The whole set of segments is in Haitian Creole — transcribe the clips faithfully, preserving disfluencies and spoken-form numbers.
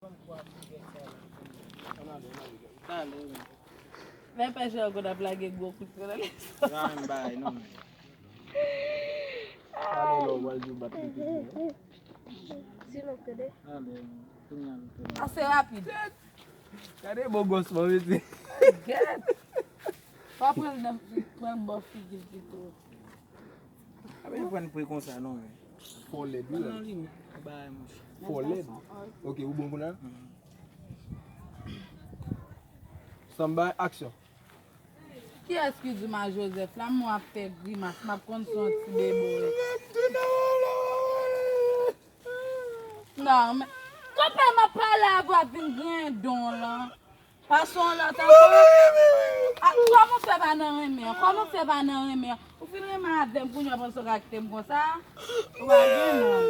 Men pè Jean Claude ap lage gwo kout pye nan leson. Sa menm bagay non men. Talè lè w pral di w bat li pitit mwen. Sinon, tande. Talè, kounye a nou tande. Ase rapid. Gade bò gòs mwen, mesye. Gad. Pa pran l nan, pran l bò figi l pito. A pa pran pre konsa non men. Fò lèd wi. Pran nan limit bagay monchè. Fò lèd. Ok, ou bon kounye a? Sanm bay aksyon. Kiyès ki di m a Joseph la? M wè w ap fè grimas, m ap konn se yon ti bebe w ye. Non, men, konpè, m ap pale avè w, ap vin grendon lan. Pase yon lòt ankò. A, kòman w fè pa nan renmen an? Kòman w fè pa nan renmen an? Ou fin renmen avè m, kounye a w panse w ka kite m konsa? Ou pa gen moun.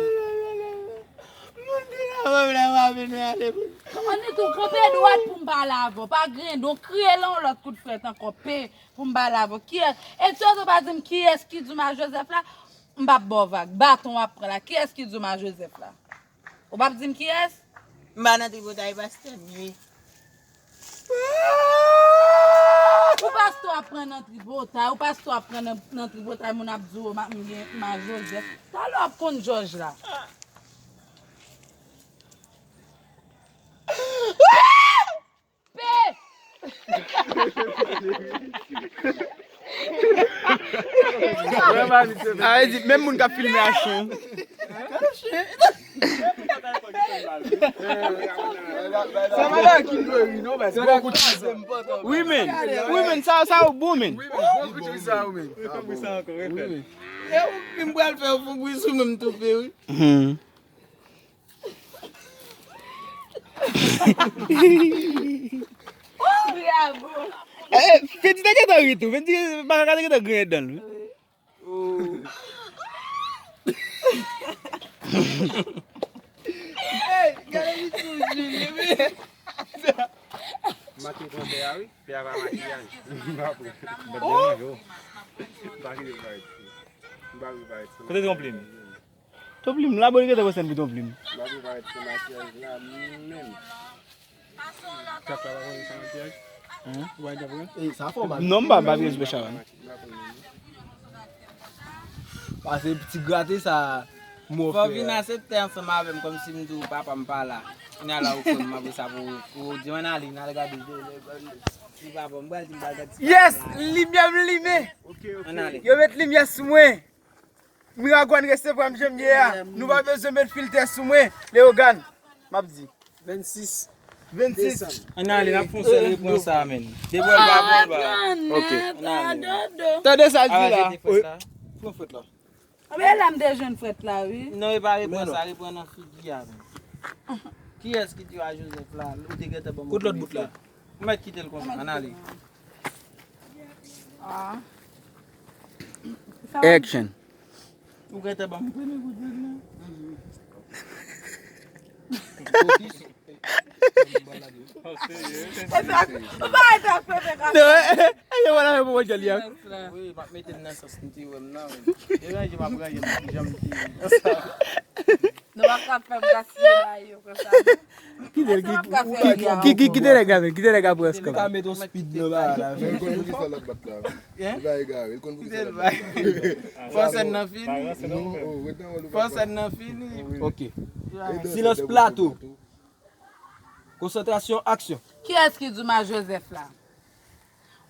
Moun ki nan pwoblèm ap vin rale pou. Ann tou, kanpe dwat pou m pale avè w. Pa grendon, kriye l yon lòt kout frèt ankò, pe, pou m pale avè w. Kiyès? E si w pa di m kiyès ki di m a Joseph la, m p ap ba w vag. Baton w ap pran la. Kiyès ki di w m a Joseph la? Ou p ap di m kiyès? M pa nan tripotay pastè m ye. Ou pastè w ap pran nan tripotay, ou pastè w ap pran nan, nan tripotay, moun ap di w ma, m gen, m a Joseph. Talè w ap konn jòj la. Pe! A vle di, menm moun k ap filme a chen. Sa pa bagay ki dwe ri non, men. Wi, men. Wi, men, sa, sa ou bon, men. Wi, men. Bon kout ri sa ou, men. Wi, men. E ou, m pral fè yon bri sou mwen, m toufe, wi. Eh, Fenty te gentan ri tou. Fenty, Makaka te gentan griyen dan l, wi. Hey, gade li tou, Jimmy, wi. Make konpè a, wi. Pè a pa makiyaj. M pa vle. M pa vle parèt. M pa vle parèt. Kote Ton Plim? Ton Plim la, bon, li gentan pran sèn pou Ton Plim. M pa vle parèt pou makiyaj la menm. Chak la pa konn sa makiyaj? Hein? Ou pa gen pran? E, sa fò mal. Non, m pa, m pa vin espè chavann. Pase ti grate sa, mo fè. Fò w vin asepte ansanm avè m, kòmsi m di w papa m pa la. Kounye a la ou kwè m, apre sa pou, pou w di m ann ale, n al gade. Si papa m pral di m pral gade. Yes, limyè m limen. Ann ale. Yo met limyè sou mwen. Miragwàn resevwa m jan m ye a. Nou pa bezwen met filtè sou mwen. Leyogàn, m ap di. Vennsis. Vennsis. Ann ale, n ap fè yon sèl refren sa, menn. Depi w pa bon, l pa. Ok. Ann ale. Tande sa l di la. Arete frèt la. Pran frèt la. Anben la m te jwenn frèt la, wi. Non, e pa refren sa, refren nan figi a, menn. Kiyès ki di w a Joseph la? Ou te gentan ban m. Kot lòt bout la? Ou mèt kite l konsa, ann ale. Ah. Action. Ou gentan ban m premye kout vid la? Ou pa rete ak pepe konsa. Non, e, e, e, yo wè la, yo poko djòl li a. Wi, m ap mete l nan sans m te wè m nan, wi. E ranje m ap ranje m jan m te ye. Nou pa ka fè m gaspiye bagay yo konsa, non. Kite l, ki, ki, ki, ki, kite nèg la, men, kite nèg la pran skòb. Li ka met yon speed nan bagay la. Men konn poukisa l ap bat la. Hein? Li pa egare, li konn poukisa l ap bat la. Fò sèn nan fini. Non, oh, ret nan wòl ou. Fò sèn nan fini. Ok. Silans plato. Konsantrasyon, aksyon. Kiyès ki di w m a Joseph la?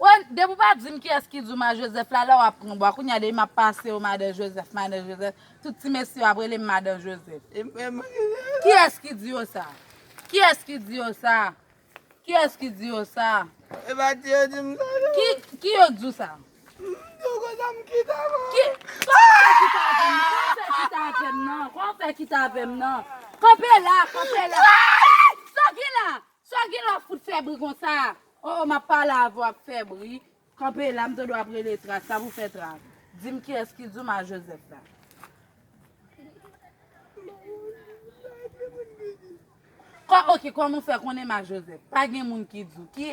Wè, depi w pa di m kiyès ki di w m a Joseph la, lè w ap pran bwa, kounye a depi m ap pase w, madan Joseph, madan Joseph, tout ti mesye yo ap rele m madan Joseph. Kiyès ki di yo sa? Kiyès ki di yo sa? Kiyès ki di yo sa? E pa ti yo di m sa, non. Ki, ki yo di w sa? Yo konsa m kite avè w. Ki, kòman w fè kite avè m? Kòman w fè kite avè m, non? Kòman w fè kite avè m, non? Kanpe la, kanpe la. Sa w gen la? Sa w gen la w fout fè bri konsa? Oh, oh, m ap pale avè w, w ap fè bri. Kanpe la, m tande w ap rele Tra, sa pou fè Tra? Di m kiyès ki di w m a Joseph la. Kò, ok, kòman w fè konnen m a Joseph? Pa gen moun ki di w. Ki,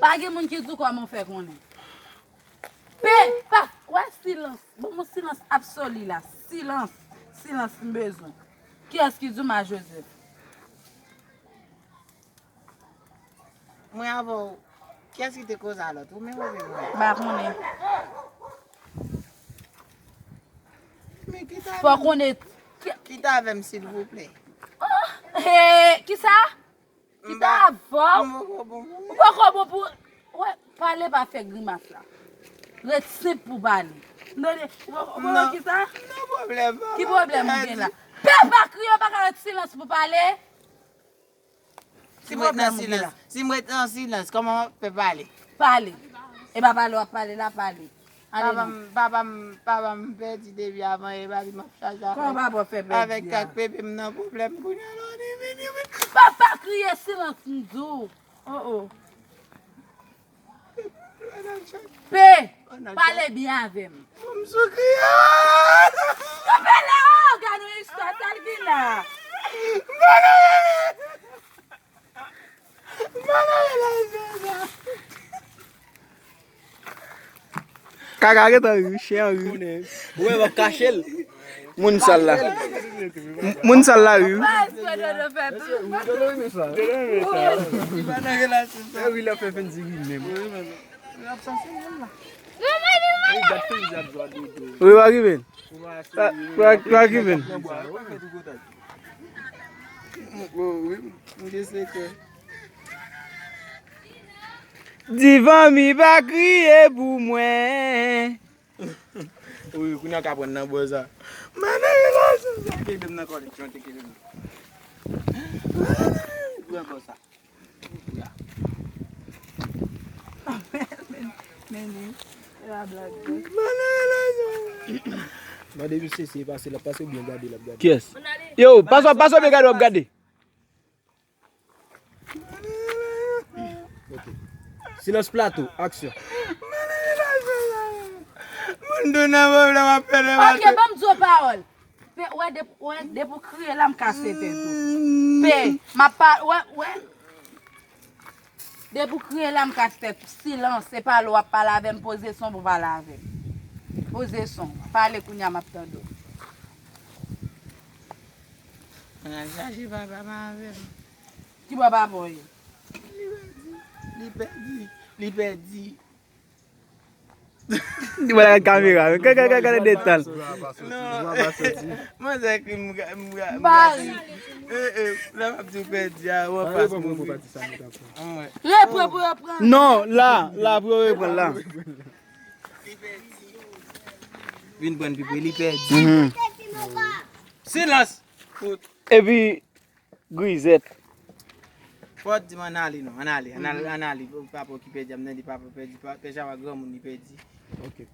pa gen moun ki di w kòman w fè konnen. Pe, pa, wè silans. Ban m yon silans absoli la. Silans. Silans m bezwen. Kiyès ki di w m a Joseph? Mwen avè w, kiyès ki te koze a lòt? Ou menm oubyen mwen? M pa konnen. Men kite avè m. Fò konnen. Kite avè m, silvouplè. Oh, hey, kisa? Kite avè w. M poko bon pou ou. Ou poko bon pou. Wè, pale pa fè grimas la. Ret senp pou pale. Tande, ou poko, ou poko kisa? Non, pwoblèm pa. Ki pwoblèm ou gen la? Pè pa kriye, ou pa ka ret silans pou pale? Si m ret nan silans, si m ret nan silans, kòman m ap fè pale? Pale. E pa pale w ap pale la, pale. Ale non. Papa m, papa m, papa m pèdi depi avan yè, epa li m ap chache avèk, avèk kat bebe m nan pwoblèm kounye a la, li vini, wi. Papa kriye silans m di w. Oh, oh. Pe, pale byen avè m. M sou kriye. Kanpe la, oh, gade yon istwa, sa l gen la. Kaka gentan ri, chen an ri. Ou wè m ap kache l. Moun sal la. Moun sal la ri. Pa espre Dodo fè tou. Dodo renmen sa. Dodo renmen sa. Li pa nan relasyon sa. Wi, l ap fè fè di ri menm. Wi, w a rive. W a, w a rive. Di fanmi pa kriye pou mwen. Wi, kounye a w ka pran nan bò sa. Mwen nan relasyon sa. Kenbe m nan kòlèt, jan te kenbe m. Pran bò sa. Men li, se la blag. Mande misye si e pase l ap pase oubyen gade l ap gade. Kiyès? Yo, pase, pase oubyen gade w ap gade. Ok. Silans plato, aksyon. Moun tou nan pwoblèm ap pede. Ok, ban m di w pawòl. Pe, wè, depi, wè, depi w kriye la, m kase tèt ou. Pe, m ap pa, wè, wè. Depi w kriye la, m kase tèt ou. Silans, se pale w ap pale avè m, poze son pou pale avè m. Poze son. Pale kounye a, m ap tande w. Mwen al chache papa m avè m. Ki bò papa w ye? Li pèdi. Li pèdi. Li pèdi. Li pral gad kamera. Gade, gade, gade detal. Non. Manzè ekri m, m, m, m, eh, eh, lè m ap di w pèdi a, ou anfas mwen. Repran pou reprann. Non, la, la pou yo reprann la. Vin pran pi pre, li pèdi. Mhm. Silans. Epi, Grizèt. Fò w di m ann ale non, ann ale, ann ale, ann ale. Papa w ki pèdi a, m tande papa w pèdi, pa, pè Chawa granmoun li pèdi. Ok.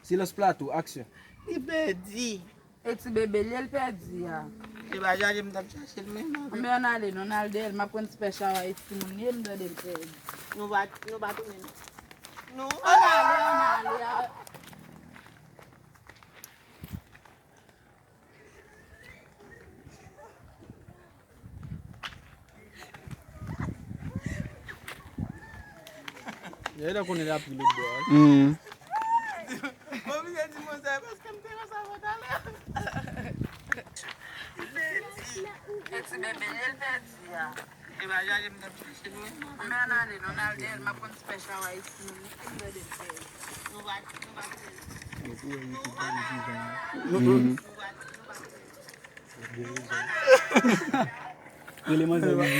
Silans plato, aksyon. Li pèdi. E ti bebe li ye, l pèdi a. E pa chache m t ap chache l menm avè m. Men ann ale non, ann al dèyè l, m ap pran ti pè Chawa e timoun li ye, m tande l pèdi. Nou pa, nou pa tounen non. Nou ann ale, ann ale. Yè, lè konnen l ap ri lòt bò a, wi. Bon, m te di mwen sa, paske m te wè sa fè talè. E ti bebe, l pèdi a. E pa jaje m t ap chache l, wi. Men ann ale, non, ann al dèyè l, m ap pran ti pè Chawa isi, m ap fin gade l dèyè. Nou pa, nou pa tounen. Rele manzè vin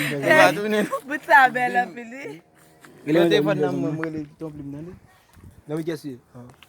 vin. Bout sa bèl anpil, wi. Rele manzè vin vin. Nan men kiyès li ye?